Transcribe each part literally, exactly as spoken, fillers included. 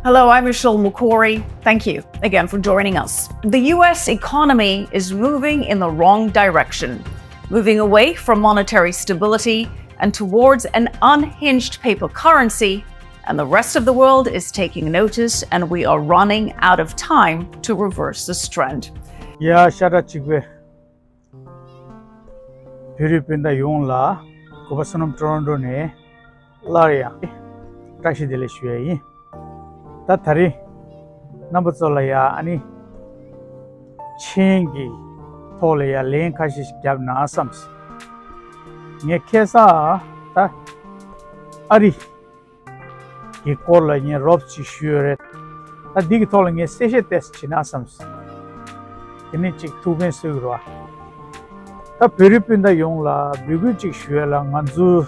Hello, I'm Michelle Mukori. Thank you again for joining us. The U S economy is moving in the wrong direction, moving away from monetary stability and towards an unhinged paper currency. And the rest of the world is taking notice, and we are running out of time to reverse this trend. ཡ་ཤ་ཁྲག་གཅིག་པའི་བོད་རིགས་སྤུན་ཟླ་ཡོངས་ལ་གུས་པ་བསོད་ནམས་ཊོ་རོན་ཊོ་ནས་སླར་ཡང་བཀྲ་ཤིས་བདེ་ལེགས་ཞུ་ཡ་ཡིན། ད་ད་རེས་རྣམ་པ་ཚོ་ལ་ཡ་ཨ་ནི་མཆན་གྱི་ཐོག་ལ་ཡ་ལན་ཁ་ཤས་ཤིག་བརྒྱབ་ན་བསམས། ངས་ཁ་སང་ད་ཨ་རི་གི་སྐོར་ལ་ངས་རོབ་ཅིག་ཞུས་ཡོད་རེད། ད་འདི་གི་ཐོག་ལ་ངས་གསལ་བཤད་ཏོག་ཙམ་བྱེད་ན་བསམས། དེ་ནས་ཅིག་ཐུགས་ཕན་གསོས་ཀྱི་རེད་བ། ད་བོད་རིགས་སྤུན་ཟླ་ཡོངས་ལ་འབོད་སྐུལ་ཅིག་ཞུ་ཡ་ལ། ང་ཚོའི་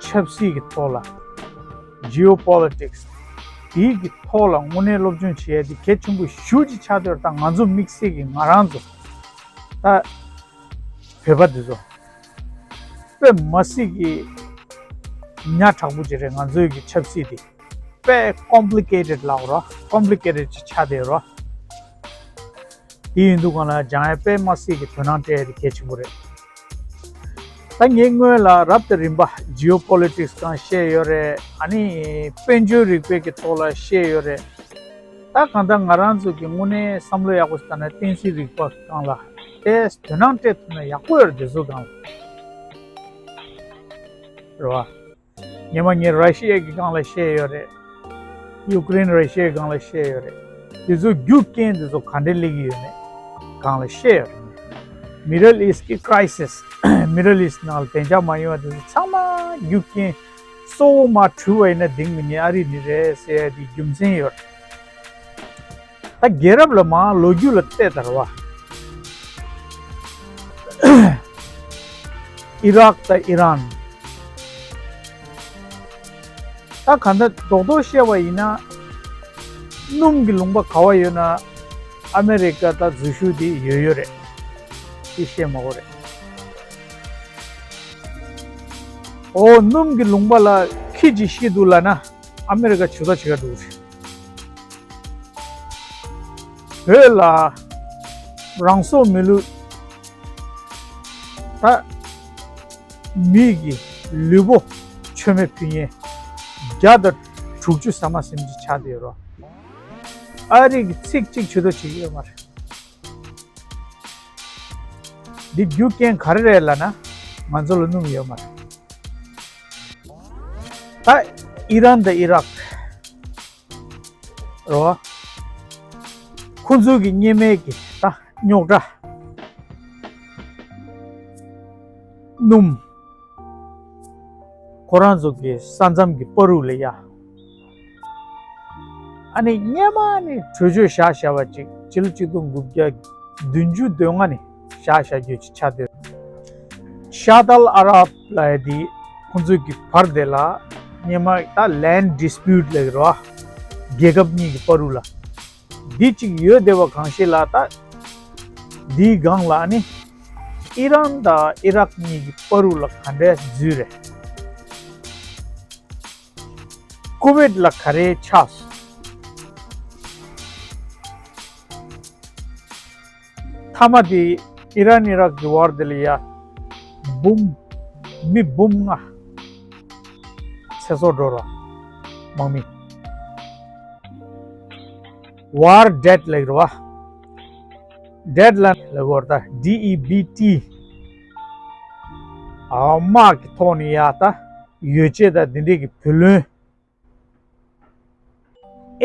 ཆབ་སྲིད་ཀྱི་ཐོག་ལ། Geopolitics དེའི་གི་ཐོག་ལ་དངོས་གནས་སློབ་སྦྱོང་བྱེད་ཡ་དེ་གལ་ཆེན་པོ་ཞེ་པོ་ཅིག་ཆགས་བསྡད་ཡོད་རེད། ད་ང་ཚོ་དམིགས་བསལ་གྱི་ང་རང་ཚོ་ད་བོད་པ་འདི་ཚོ་དཔེ་མ་སྲིད་ཀྱི་ཉག་ཕྲ་པོ་ཅིག་རེད། ང་ཚོའི་གི་ཆབ་སྲིད་དེ་དཔེ་complicated ལབ་རོ། Complicated ཅིག་ཆགས་བསྡད་ཡོད་རོ། དེ་ཡིན་དུས་སྒང་ལ་སྦྱང་ཡ་དཔེ་མ་སྲིད་ཀྱི་དོ་སྣང་སྤྲད་ཡ་དེ་གལ་ཆེན་པོ་རེད། ད་ངས་སྔོན་ལ་རབ་དང་རིམ་པ་Geopolitics སྒང་བཤད་ཡོད་རེད། ཨ་ནི་དཔལ་འབྱོར་རིག་པའི་གི་ཐོག་ལ་བཤད་ཡོད་རེད། ད་གང་ལྟར་ང་རང་ཚོ་གི་དངོས་གནས་བསམ་བློ་ཡག་པོ་ཞིག་བཏང་ན་བསྟན་སྲིད་རིག་པ་སྒང་ལ་དེ་དོ་སྣང་སྤྲད་ཐུབ་ན་ཡག་པོ་ཡོད་རེད། དེ་ཚོ་སྒང་ལ་རེད་བ། སྔོན་མ་ངས་ར་ཤི་ཡ་གི་སྒང་ལ་བཤད་ཡོད་རེད། ཡུ་ཀེ་རེན་ར་ཤི་ཡའི་སྒང་ལ་བཤད་ཡོད་རེད། དེ་ཚོ་རྒྱུ་རྐྱེན་དེ་ཚོ་ག་འདྲ་སླེབས་ཀྱི་ཡོད་མེད་སྒང་ལ་བཤད་ཡོད་རེད། Middle East གི་crisis Middle East ནང་ལ་བདེ་འཇགས་མ་ཡོང་བ་དེ་ཚོ་ཚང་མ་རྒྱུ་རྐྱེན་གཙོ་བོ་མར་དྲུད་པ་ཡིན་ན་འདི་མི་ཉན་ཨ་རི་ནི་རེད་ཟེར་ཡ་དེ་རྒྱུ་མཚན་ཡོད་རེད། ད་རྒྱལ་རབས་ལ་མར་ལོ་རྒྱུས་ལ་བལྟས་ད་རེད་བ། ཨི་རག་དང་ཨི་རན། ད་ག་འདྲ་རྡོག་རྡོག་བཤད་པ་ཡིན་ན། སྣུམ་གྱི་ལུང་པ་ག་བ་ཡོད་ན་ཨ་མེ་རི་ཀ་ད་འཛུལ་ཞུགས་དེ་ཡོད་ཡོད་རེད། དེ་བཤད་མ་དགོས་རེད། ཨོ་སྣུམ་གྱི་ལུང་པ་ལ་ཁྱི་གཅིག་ཤི་འདུག་ལབ་ན་ཨ་མེ་རི་ཀ་ཇུས་གཏོགས་བྱེད་ཀྱི་འདུག་རེད། བོད་ལ་རང་སྲོག་མི་བླུ། ད་མི་གི་ལུས་པོ་མཆོད་མེ་ཕུལ་མཁན་བརྒྱ་དང་དྲུག་ཅུ་ཟ་མ་ཟིན་ཅིག་ཆགས་བསྡད་ཡོད་རེད། ཨ་རི་གི་ཚིག་གཅིག་ཇུས་གཏོགས་བྱེད་ཀྱི་ཡོད་མ་རེད། འདི་རྒྱུ་རྐྱེན་ག་རེ་རེད་ལབ་ན་ང་ཚོ་ལ་སྣུམ་ཡོད་མ་རེད། ད་ཨི་རན་དང་ཨི་རག་རེད་བ། ཁོང་ཚོའི་གི་གཉེར་མའི་གི་ད་རྙོག་དྲ། སྣུམ། ཁོ་རང་ཚོ་གི་ས་མཚམས་ཀྱི་བར་དུ་ལ་ཡ། ཨ་ནི་སྔོན་མ་ནས་གྲོས་ཆོད་བཞག་བཞག་པ་ཅིག་ཕྱི་ལོ་ཆིག་སྟོང་དགུ་བརྒྱ་བདུན་ཅུ་དོན་ལྔ་ནས་བཞག་བཞག་རྒྱུ་ཅིག་ཆགས་བསྡད། ཤ་ཏལ་ཨ་རབ་ལབ་ཡ་དེ་ཁོང་ཚོའི་གི་བར་དེ་ལ་སྔོན་མ་ད་land dispute ལབ་ཀྱི་རེད་བ། རྒྱལ་ཁབ་གཉིས་ཀྱི་བར་དུ་ལ། འདི་གཅིག་ཡོད་བསྡད་པ་གང་ཤེས་ལ། ད་འདིའི་སྒང་ལ་ནི་ཨི་རན་དང་ཨི་རག་གཉིས་ཀྱི་བར་དུ་ལ་ག་འདྲའི་འཛུལ་རེད། ཀུ་ཝེད་ལ་ག་རེ་ཆགས། མཐའ་མ་དེ་ཨི་རན་ཨི་རག་གི་བར་དེ་ལ་ཡ་འབུམ་མི་འབུམ་ལྔ་ཚེ་སྲོག་འགྲོ་ར། དམག་མི། War debt ལབ་ཀྱི་རེད་བ། debt ལ་ལབ་དགོས་རེད་ད། D E B T ཨ་དམག་གི་ཐོག་ནས་ཡ་ད་ཡོ་བྱད་དང་འདི་འདྲས་ཀྱི་བུ་ལོན།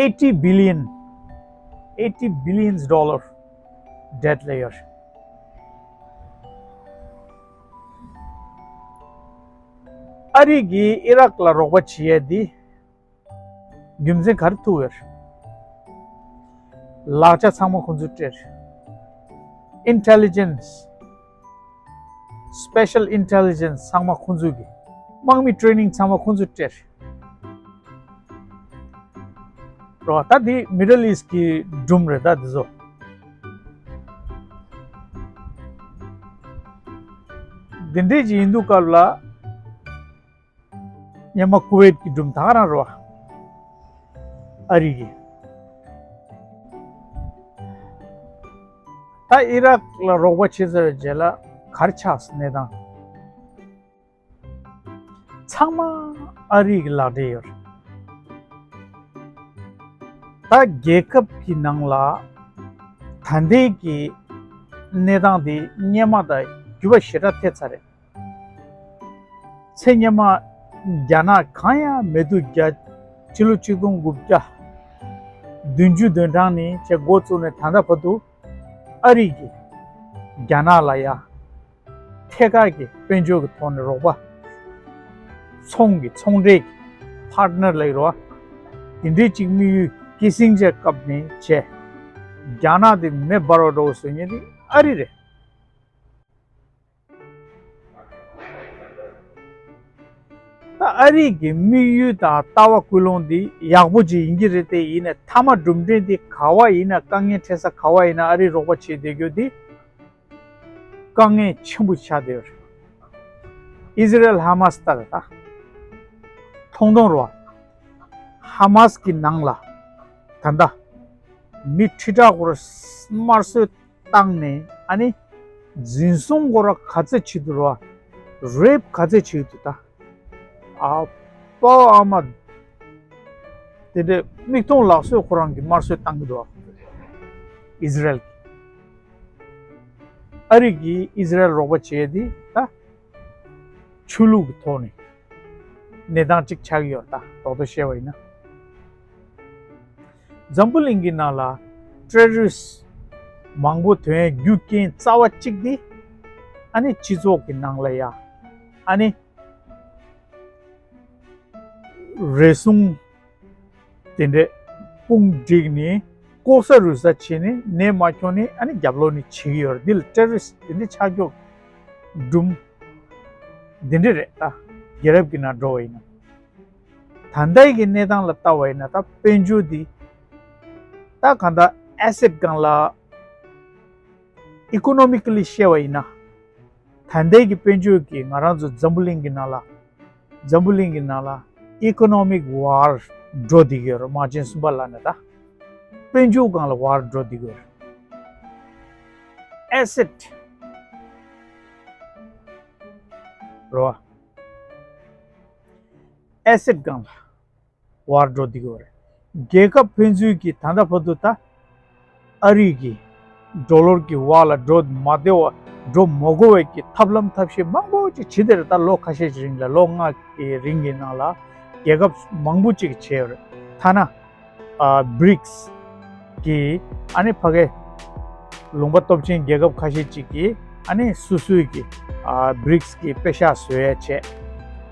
eighty billion, eighty billions dollar debt ལ་ཡོད། ཨ་རི་གིས་ཨི་རག་ལ་རོགས་པ་བྱེད་ཡས་འདི་རྒྱུ་མཚན་ག་རེ་ཐུག་ཡོད། ལག་ཆ་ཚང་མ་ཁོང་ཚོས་སྤྲད། Intelligence, special intelligence ཚང་མ་ཁོང་ཚོས་གི། དམག་མི་training ཚང་མ་ཁོང་ཚོས་སྤྲད། རོ་ད་འདི་Middle East གི་སྒྲུང་རེད་ད་འདི་ཚོ། འདི་འདྲས་ཅིག་ཡིན་དུས་སྐབས་ལ། སྔོན་མ་ཀུ་ཝེད་ཀྱི་སྒྲུང་ད་ག་རང་རེད་བ། ཨ་རི་གིས་ད་ཨི་རག་ལ་རོགས་པ་བྱས་ཚར་བའི་རྗེས་ལ་ག་རེ་ཆགས་སོང་གནས་སྟངས། ཚང་མ་ཨ་རི་གི་ལག་འབྲེལ་ཡོད་རེད། ད་རྒྱལ་ཁབ་ཀྱི་ནང་ལ་ད་ལྟའི་གི་གནས་སྟངས་དེ་སྔོན་མ་དང་འགྱུར་བ་ཞེ་དྲག་ཐེབས་ཚར་རེད། ཚེ་སྔོན་མ་རྒྱ་ནག་གང་ཡང་མེད་དུས་རྒྱ་ཕྱི་ལོ་ཆིག་སྟོང་དགུ་བརྒྱ་བདུན་ཅུ་དོན་གྲངས་ནས་བྱས་འགོ་བཙུགས་ནས་ད་ལྟ་བར་དུ་ཨ་རི་གིས་རྒྱ་ནག་ལ་ཡ་ཐད་ཀར་གྱི་དཔལ་འབྱོར་གྱི་ཐོག་ནས་རོགས་པ། ཚོང་གི་ཚོང་འབྲེལ་གྱི་པར་ཊི་ནར་ལབ་ཀྱི་རེད་བ། དེ་འདྲའི་གཅིག་དམིགས་ཡུལ་ཀི་སིང་ཇར་སྐབས་ནས་བྱས། རྒྱ་ནག་དེ་མེ་འབར་བ་འདྲ་བོ་བཟོ་མཁན་དེ་ཨ་རི་རེད། ད་ཨ་རི་གི་དམིགས་ཡུལ་དང་ལྟ་བ་ཀུན་སློང་འདི་ཡག་པོ་ཅིག་ཡིན་གྱི་རེད་དེ། ཡིན་ནའི་མཐའ་མ་གྲུབ་འབྲས་འདི་ག་བ་ཡིན་ན། དཀའ་ངལ་འཕྲད་ས་ག་བ་ཡིན་ན་ཨ་རི་རོགས་པ་བྱེད་བསྡད་རྒྱུ་འདི་དཀའ་ངལ་ཆེན་པོ་ཆགས་བསྡད་ཡོད་རེད། ཨི་ཟི་རེལ་ཧ་མ་སི་ལྟ་རེད་ད། མཐོང་མཐོང་རེད་བ། ཧ་མ་སི་གི་ནང་ལ་ད་ལྟ་མི་ཁྲི་ཕྲག་སྐོར་དམར་གསོད་བཏང་ནས། ཨ་ནི་འཛིན་བཟུང་སྐོར་ག་ཚོད་བྱེད་འདུག་ར། རེབ་ག་ཚོད་བྱེད་འདུག་ད། ཨ་ཕོ་ཨ་མ་དེ་འདྲའི་མིག་མཐོང་ལག་གསོད་ཁོ་རང་གི་དམར་གསོད་བཏང་གི་འདུག་ཨ། ཨི་ཟི་རེལ་གྱིས། ཨ་རི་གིས་ཨི་ཟི་རེལ་རོགས་པ་བྱས་ཏེ་ད་ཆོས་ལུགས་ཀྱི་ཐོག་ནས་གནས་སྟངས་གཅིག་ཆགས་ཀྱི་ཡོད་རེད་ད། རྡོག་རྡོག་བཤད་པ་ཡིན་ན། འཛམ་བུ་གླིང་གི་ནང་ལ་ཏེ་རོ་རི་སི་མང་པོ་ཐོན་ཡ་རྒྱུ་རྐྱེན་རྩ་བ་གཅིག་དེ། ཨ་ནི་སྤྱི་ཚོགས་ཀྱི་ནང་ལ་ཡ་ཨ་ནི་རེ་ཟུང་དེ་འདྲས་དཔུང་བསྒྲིགས་ནས་ལྐོག་ཟ་རུལ་ཟ་བྱས་ནས་ནད་མ་འཁྱོངས་ནས་ཨ་ནི་རྒྱབ་ལོགས་ནས་བྱེད་ཀྱི་ཡོད་རེད། འདི་ལ་ཏེ་རོ་རི་སི་དེ་འདྲས་ཆགས་རྒྱུ་སྒྲུང་དེ་འདྲས་རེད་ད། རྒྱལ་རབས་ཀྱི་ནང་འགྲོ་བ་ཡིན་ན། ད་ལྟའི་གི་གནས་སྟངས་ལ་ལྟ་བ་ཡིན་ན་ད་དཔལ་འབྱོར་འདི་ད་གང་ལྟར་ཨེ་སེཊ་སྒང་ལ་ཨི་ཀོ་ནོ་མི་ཀ་ལི་བཤད་པ་ཡིན་ན། ད་ལྟའི་གི་དཔལ་འབྱོར་གྱི་ང་རང་ཚོ་འཛམ་བུ་གླིང་གི་ནང་ལ་འཛམ་བུ་གླིང་གི་ནང་ལ་ཨི་ཀོ་ནོ་མིག་ཝར་འགྲོ་བསྡད་ཀྱི་ཡོད་རེད། དམག་ཆེན་གསུམ་པ་ལབ་ནས་ད་དཔལ་འབྱོར་སྒང་ལ་ཝར་འགྲོ་བསྡད་ཀྱི་ཡོད་རེད། ཨེ་སེཊ་རེད་བ། ཨེ་སེཊ་སྒང་ལ་ཝར་འགྲོ་བསྡད་ཀྱི་ཡོད་རེད། རྒྱལ་ཁབ་ཕན་ཚུན་གྱི་ད་ལྟ་བར་དུ་ད་ཨ་རི་གི་ཌོ་ལར་གྱི་ཝར་ལ་འགྲོ་མ་བདེ་བ་འགྲོ་མ་དགོས་པའི་གི་ཐབས་ལམ་ཐབས་ཤེས་མང་པོ་ཅིག་བྱེད་བསྡད་རེད། ད་ལོ་ཁ་ཤས་ཀྱི་རིང་ལ་ལོ་ལྔ་གི་རིང་གི་ནང་ལ་རྒྱལ་ཁབ་མང་པོ་ཅིག་བྱས་ཡོད་རེད། ཐ་ན་ཨ་བྷི་རིགས་ཀྱི་ཨ་ནི་ཕ་གའི་ལུང་པ་སྟོབས་ཆེན་རྒྱལ་ཁབ་ཁ་ཤས་ཅིག་གིས་ཨ་ནི་སོ་སོའི་གི་ཨ་བྷི་རིགས་ཀྱི་པེ་ཤག་བཟོ་ཡ་བྱས།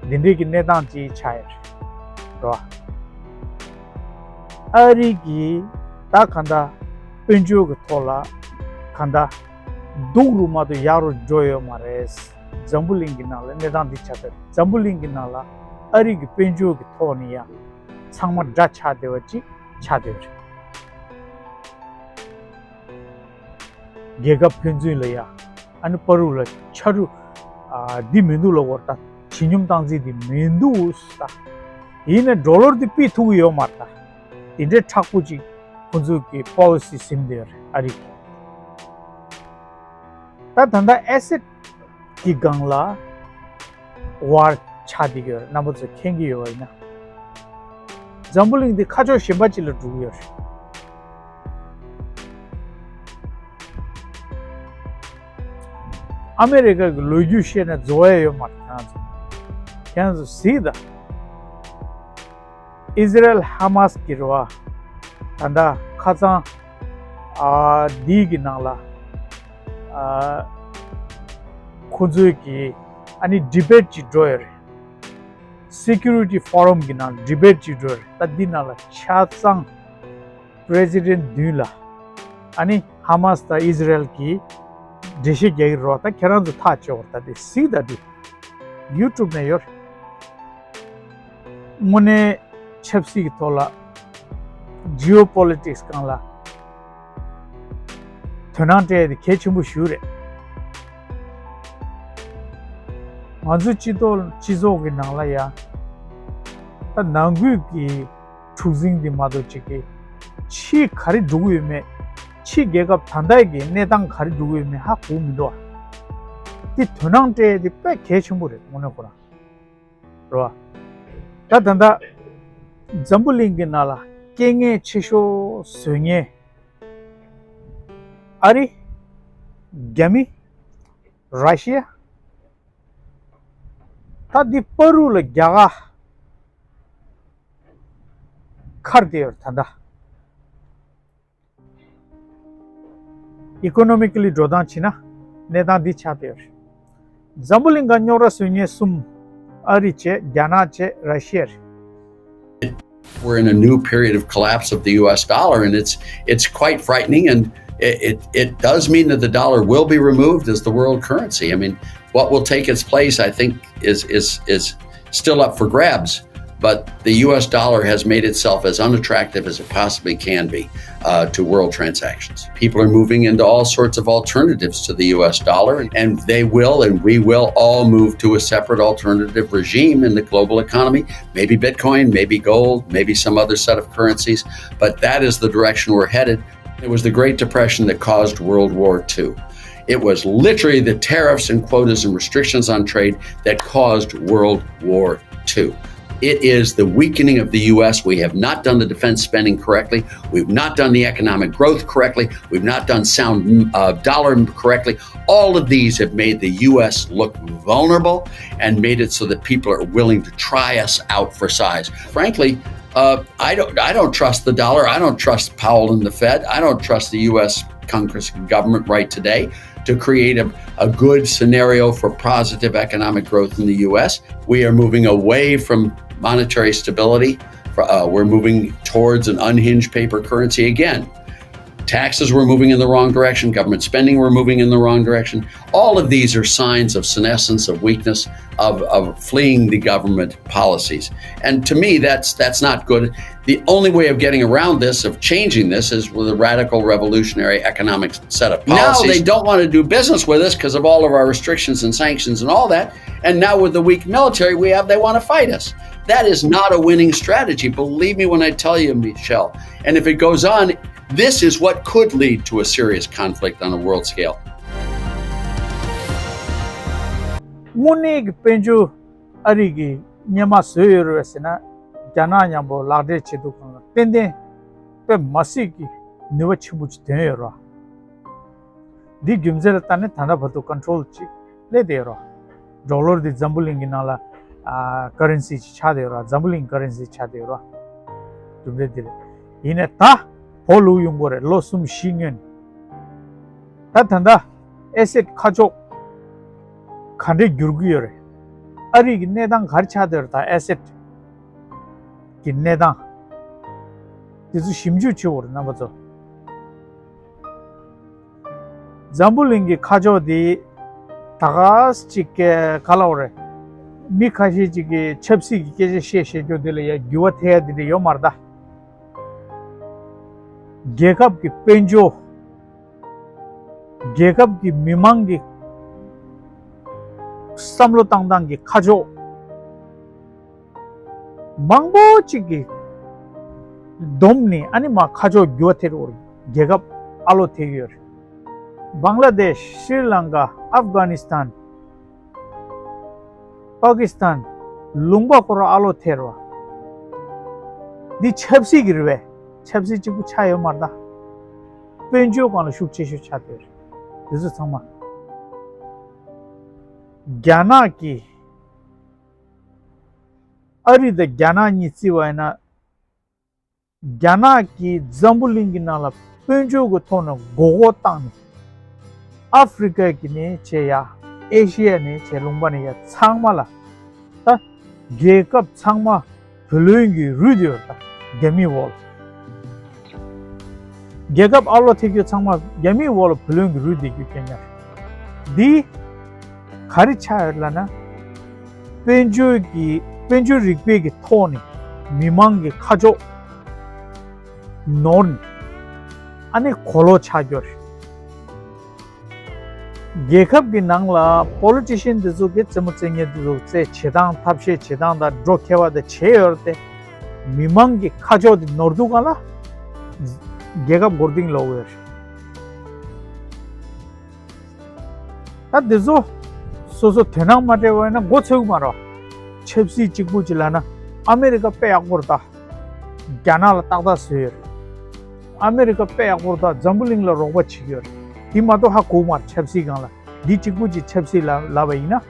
འདི་འདྲའི་གི་གནས་སྟངས་ཅིག་ཆགས་ཡོད་རེད་བ། ཨ་རི་གིས་ད་གང་ལྟར་དཔལ་འབྱོར་གྱི་ཐོག་ལ་གང་ལྟར་སྡུག་རུ་མ་གཏོགས་ཡག་རུ་འགྲོ་ཡོད་མ་རེད། འཛམ་བུ་གླིང་གི་ནང་ལ་གནས་སྟངས་འདི་ཆགས་ཚར། འཛམ་བུ་གླིང་གི་ནང་ལ་ཨ་རི་གི་དཔལ་འབྱོར་གྱི་ཐོག་ནས་ཡང་ཚང་མ་དགྲ་ཆགས་བསྡད་པ་ཅིག་ཆགས་བསྡད་རེད། རྒྱལ་ཁབ་ཕན་ཚུན་ལ་ཡ་ཨ་ནི་བར་དུ་ལ་ཆ་རུ་ཨ་འདི་མི་འདུག་ལབ་དགོས་རེད་ད། བྱེད་སྙོམས་བཏང་རྩིས་འདི་མི་འདུག་ད། ཡིན་ནའི་ཌོ་ལར་འདི་ཕུད་ཐུབ་ཀྱི་ཡོད་མ་རེད་ད། དེ་འདྲའི་མཁྲེགས་པོ་ཅིག་ཁོང་ཚོས་ཀྱི་པོ་ལི་སི་ཟིན་བསྡད་ཡོད་རེད་ཨ་རི་གི། ད་ད་ལྟ་ཨེ་སེཊ་གི་སྒང་ལ་ཝར་ཆགས་བསྡད་ཀྱི་ཡོད་རེད། རྣམ་པ་ཚོས་མཁྱེན་གྱི་ཡོད་པ་ཡིན་ན། འཛམ་བུ་གླིང་འདི་ཁ་ཕྱོགས་གཞན་པ་ཅིག་ལ་འགྲོ་གི་ཡོད་རེད། ཨ་མེ་རི་ཀ་གི་ལོ་རྒྱུས་བཤད་ན་རྫོགས་ཡ་ཡོད་མ་རེད། ཁྱེད་རང་ཚོ་ཁྱེད་རང་ཚོ་གཟིགས་དང་། ཨི་ཟི་རེལ་ཧ་མ་སི་གི་རེད་བ། ད་ལྟ་ཁ་སང་ཨ་འདིའི་གི་ནང་ལ་ཨ་ཁོ་ཚོའི་གི་ཨ་ནི་ཌི་བེཊ་ཅིག་འགྲོ་ཡོད་རེད། སི་ཀུ་རི་ཊི་ཕོ་རམ་གི་ནང་ཌི་བེཊ་ཅིག་འགྲོ་ཡོད་རེད། ད་འདི་ནང་ལ་ཆ་ཚང་པི་རེ་སི་ཌེན་ཊི་མདུན་ལ་ཨ་ནི་ཧ་མ་སི་དང་ཨི་ཟི་རེལ་གི་འགྲེལ་བཤད་རྒྱག་གི་རེད་བ། ད་ཁྱེད་རང་ཚོ་ཐག་གཅོད་པར་ད་དེ་གཟིགས་དང་འདི་ཡུ་ཊུབ་ནས་ཡོད་རེད། དངོས་གནས་ཆབ་སྲིད་ཀྱི་ཐོག་ལ་ཇི་ཨོ་པོ་ལི་ཊིག་སི་སྒང་ལ་དོ་སྣང་སྤྲད་དེ་གལ་ཆེན་པོ་ཞིག་རེད། ང་ཚོའི་སྤྱི་ཚོགས་སྤྱི་ཚོགས་ཀྱི་ནང་ལ་ཡང་ད་ནང་ཁུལ་གྱི་ འཁྲུག་འཛིང་འདི་མ་གཏོགས་ཅིག་གི་ཕྱིའི་ག་རེ་འགྲོ་གི་ཡོད་མེད། ཕྱིའི་རྒྱལ་ཁབ་ད་ལྟའི་གི་གནས་སྟངས་ག་རེ་འགྲོ་གི་ཡོད་མེད་ཧ་གོ་མི་འདུག་ཨ། འདི་དོ་སྣང་སྤྲད་དེ་དཔེ་གལ་ཆེན་པོ་རེད་དངོས་གནས་ཁོ་རང་རེད་བ། ད་ད་ལྟ་འཛམ་བུ་གླིང་གི་ནང་ལ་རྐྱེན་ངན་ཆེ་ཤོས་བཟོ་མཁན་ཨ་རི། རྒྱ་མི། ར་ཤི་ཡ། ད་འདི་བར་དུ་ལ་རྒྱ་གར་ཁར་དེ་ཡོད་ད་ལྟ། ཨི་ཀོ་ནོ་མི་ཀ་ལི་འགྲོ་སྟངས་བྱས་ན་གནས་སྟངས་འདི་ཆགས་བསྡད་ཡོད་རེད། འཛམ་བུ་གླིང་ག་རྙོག་དྲ་བཟོ་མཁན་གསུམ། ཨ་རི་བྱས། རྒྱ་ནག་བྱས། ར་ཤི་ཡ་རེད། We're in a new period of collapse of the U S dollar, and it's it's quite frightening, and it, it, it does mean that the dollar will be removed as the world currency. I mean, what will take its place, I think, is is is still up for grabs. But the U S dollar has made itself as unattractive as it possibly can be uh, to world transactions. People are moving into all sorts of alternatives to the U S dollar, and they will, and we will all move to a separate alternative regime in the global economy. Maybe Bitcoin, maybe gold, maybe some other set of currencies, but that is the direction we're headed. It was the Great Depression that caused World War Two. It was literally the tariffs and quotas and restrictions on trade that caused World War Two. It is the weakening of the U S. We have not done the defense spending correctly. We've not done the economic growth correctly. We've not done sound uh, dollar correctly. All of these have made the U S look vulnerable and made it so that people are willing to try us out for size. Frankly, uh, I don't I don't trust the dollar. I don't trust Powell and the Fed. I don't trust the U S Congress and government right today to create a, a good scenario for positive economic growth in the U S. We are moving away from monetary stability. Uh, we're moving towards an unhinged paper currency again. Taxes were moving in the wrong direction, government spending were moving in the wrong direction. All of these are signs of senescence, of weakness, of, of fleeing the government policies. And to me, that's that's not good. The only way of getting around this, of changing this, is with a radical revolutionary economic set of policies. Now they don't want to do business with us because of all of our restrictions and sanctions and all that. And now with the weak military we have, they want to fight us. That is not a winning strategy. Believe me when I tell you, Michelle. And if it goes on, this is what could lead to a serious conflict on a world scale. དངོས་གནས་ཀྱི་དཔལ་འབྱོར་ཨ་རི་གིས་སྔོན་མ་བཟོས་ཡོད་རེད་པས་ཟེར་ན། རྒྱ་ནག་མཉམ་པོ་ལག་འབྲེལ་བྱེད་དུས་སྒང་ལ་ཏན་ཏན་དཔེ་མ་སྲིད་ཀྱི་ནུས་པ་ཆེན་པོ་ཅིག་ཐོན་ཡོད་རེད་བ། འདི་རྒྱུ་མཚན་ལ་བལྟས་ནས་ད་ལྟ་བར་དུ་ཀོན་ཊོལ་ཅིག་སླེབས་བསྡད་ཡོད་རེད་བ། ཌོ་ལར་འདི་འཛམ་བུ་གླིང་གི་ནང་ལ་ཨ་ཀ་རན་སི་ཅིག་ཆགས་བསྡད་ཡོད་རེད་བ། འཛམ་བུ་གླིང་ཀ་རན་སི་ཆགས་བསྡད་ཡོད་རེད་བ། གྲུབ་འབྲས་འདི་རེད། ཡིན་ནའི་ད་བོ་ལུག་ཡོང་གི་རེད། ལོ་གསུམ་བཞི་སྔོན། ད་ད་ལྟ་ཨེ་སེད་ཁ་ཕྱོགས་ག་འདྲས་འགྱུར་གྱི་ཡོད་རེད། ཨ་རི་གི་གནས་སྟངས་ག་རེ་ཆགས་བསྡད་ཡོད་རེད། ད་ཨེ་སེད་ཀྱི་གནས་སྟངས་དེ་ཚོ་ཞིབ་འཇུག་བྱེད་དགོས་རེད་རྣམ་པ་ཚོ། འཛམ་བུ་གླིང་གི་ཁ་ཕྱོགས་དེ་ད་ག་ཅིག་ག་ལབ་དགོས་རེད། མི་ཁ་ཤས་ཅིག་གིས་ཆབ་སྲིད་ཀྱི་སྐད་ཆ་བཤད་བཤད་རྒྱུ་དེ་ལ་ཡ་འགྱུར་བ་ཐེབས་ཡ་དེ་འདྲ་ཡོད་མ་རེད་ད། རྒྱལ་ཁབ་ཀྱི་དཔལ་འབྱོར། རྒྱལ་ཁབ་ཀྱི་མི་མང་གི་བསམ་བློ་བཏང་སྟངས་ཀྱི་ཁ་ཕྱོགས་མང་པོ་ཅིག་གིས་བསྡོམས་ནས་ཨ་ནི་མར་ཁ་ཕྱོགས་འགྱུར་བ་ཐེབས་ཡོད་རེད། རྒྱལ་ཁབ་ཨ་ལོ་ཐེབས་ཡོད་རེད། བང་ལ་དེཤ། ཤྲི་ལང་ཀ། ཨབ་གྷ་ནི་སི་ཐན། པ་ཀི་སི་ཐན། ལུང་པ་ཁོ་རང་ཨ་ལོ་ཐེབས་རེད་བ། འདི་ཆབ་སྲིད་ཀྱི་རེད་པས། ཆབ་སྲིད་གཅིག་པུ་ཆགས་ཡོད་མ་རེད་ད། དཔལ་འབྱོར་སྒང་ལ་ཤུགས་ཆེ་ཤོས་ཆགས་བསྡད་རེད། དེ་ཚོ་ཚང་མ། རྒྱ་ནག་གིས་ཨ་རི་དང་རྒྱ་ནག་གཉིས་བརྩིས་པ་ཡིན་ན། རྒྱ་ནག་གིས་འཛམ་བུ་གླིང་གི་ནང་ལ་དཔལ་འབྱོར་གྱི་ཐོག་ནས་མགོ་སྐོར་བཏང་ནས། ཨ་ཧྥི་རི་ཀ་གི་ནས་བྱས་ཡ། ཨེ་ཤི་ཡ་ནས་བྱས་ལུང་པ་ནས་ཡ་ཚང་མ་ལ། ད་རྒྱལ་ཁབ་ཚང་མ་བུ་ལོན་གྱིས་རུལ་བསྡད་ཡོད་རེད་ད། རྒྱ་མིའི་འོག་ལ། རྒྱལ་ཁབ་ཨ་ལོ་ཐེབས་རྒྱུ་ཚང་མ་རྒྱ་མིའི་འོག་ལ་བུ་ལོན་གྱིས་རུལ་བསྡད་རྒྱུ་རྐྱེན་ངན་རེད། འདི་ག་རེ་ཆགས་ཡོད་ལབ་ན། དཔལ་འབྱོར་གྱི་དཔལ་འབྱོར་རིག་པའི་གི་ཐོག་ནས་མི་མང་གི་ཁ་ཕྱོགས་ནོར་ནས་ཨ་ནི་གོ་ལོག་ཆགས་རྒྱུ་རེད། རྒྱལ་ཁབ་ཀྱི་ནང་ལ་པོ་ལི་ཊི་ཤན་འདི་ཚོ་གི་རྩེད་མོ་རྩེ་མཁན་འདི་ཚོ་རྩེད་བྱེད་སྟངས་ཐབས་ཤེས་བྱེད་སྟངས་དང་འགྲོ་ཁྱད་པར་དང་བྱས་ཡོད་རེད་དེ། མི་མང་གི་ཁ་ཕྱོགས་དེ་ནོར་འདུག་ག་ལ། རྒྱལ་ཁབ་མགོ་རྟིང་སློག་གི་ཡོད་རེད། ད་འདི་ཚོ་སོ་སོ་དོ་སྣང་མ་སྤྲད་པ་ཡིན་ན་མགོ་ཚོས་ཀྱི་མ་རེད། ཆབ་སྲིད་གཅིག་པུ་ཅིག་ལབ་ན་ཨ་མེ་རི་ཀ་དཔེ་ཡག་པོ་རེད་ད། རྒྱ་ནག་ལ་ཏག་ཏག་བཟོས་ཡོད་རེད། ཨ་མེ་རི་ཀ་དཔེ་ཡག་པོ་རེད་ད། འཛམ་བུ་གླིང་ལ་རོགས་པ་བྱེད་ཀྱི་ཡོད་རེད། དེ་མ་གཏོགས་ཧ་གོ་མ་རེད། ཆབ་སྲིད་སྒང་ལ་འདི་གཅིག་པུ་ཅིག་ཆབ་སྲིད་ལ་ལབ་པ་ཡིན་ན།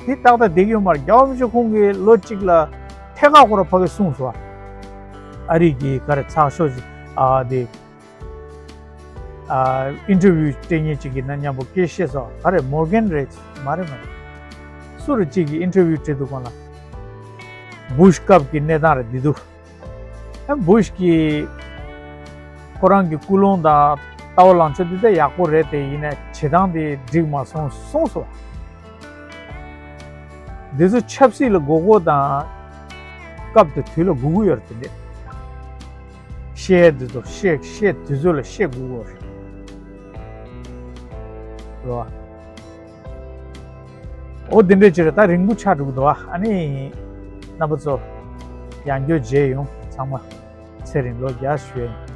དེ་ཏག་ཏག་བསྡད་ཀྱི་ཡོད་མ་རེད། རྒྱལ་བ་རིན་པོ་ཆེ་ཁོང་གིས་ལོ་གཅིག་ལ་ཐད་ཀར་ཁོ་རང་ཕ་གིར་གསུངས་སོང་། ཨ་རི་གི་ག་རེ་ཚགས་ཤོག་ཅིག་ཨ་དེ་ཨ་ཨིན་ཊར་བིའུ་སྤྲད་མཁན་ཅིག་གི་ནང་མཉམ་པོ་སྐད་བཤད་སོང་། ག་རེ་མོར་གན་རེད། མ་རེད་མ་རེད། སུ་རེད་ཅིག་གིས་ཨིན་ཊར་བིའུ་སྤྲད་འདུག་གོང་ལ། བུ་ཤ་སྐབས་ཀྱི་གནས་སྟངས་རེད་འདི་འདུག་ཨ་བུ་ཤ་གིས་ཁོ་རང་གི་ཀུན་སློང་དང་ལྟ་བ་ལངས་ཕྱོགས་འདི་ད་ཡག་པོ་རེད་དེ། ཡིན་ནའི་བྱེད་སྟངས་དེ་འགྲིག་མ་སོང་གསུངས་སོང་། འདི་ཚོ་ཆབ་སྲིད་ལ་མགོ་སྐོར་དང་སྐབས་དེ་དུས་ལ་སྒུག་གི་ཡོད་རེད་དེ་འདྲས། བཤད་འདི་ཚོ་བཤད་བཤད་དུས་ཚོད་ལ་བཤད་དགོས་ཀྱི་རེད། རེད་བ། འོ་འདི་འདྲས་ཅིག་རེད། ད་རིང་པོ་ཆགས་འགྲོ་གི་འདུག་བ། ཨ་ནི་རྣམ་པ་ཚོ་ཡང་བསྐྱར་མཇལ་ཡོང་། ཚང་མ་ཚེ་རིང་ལོ་བརྒྱ་ཞུ་ཡ་ཡིན།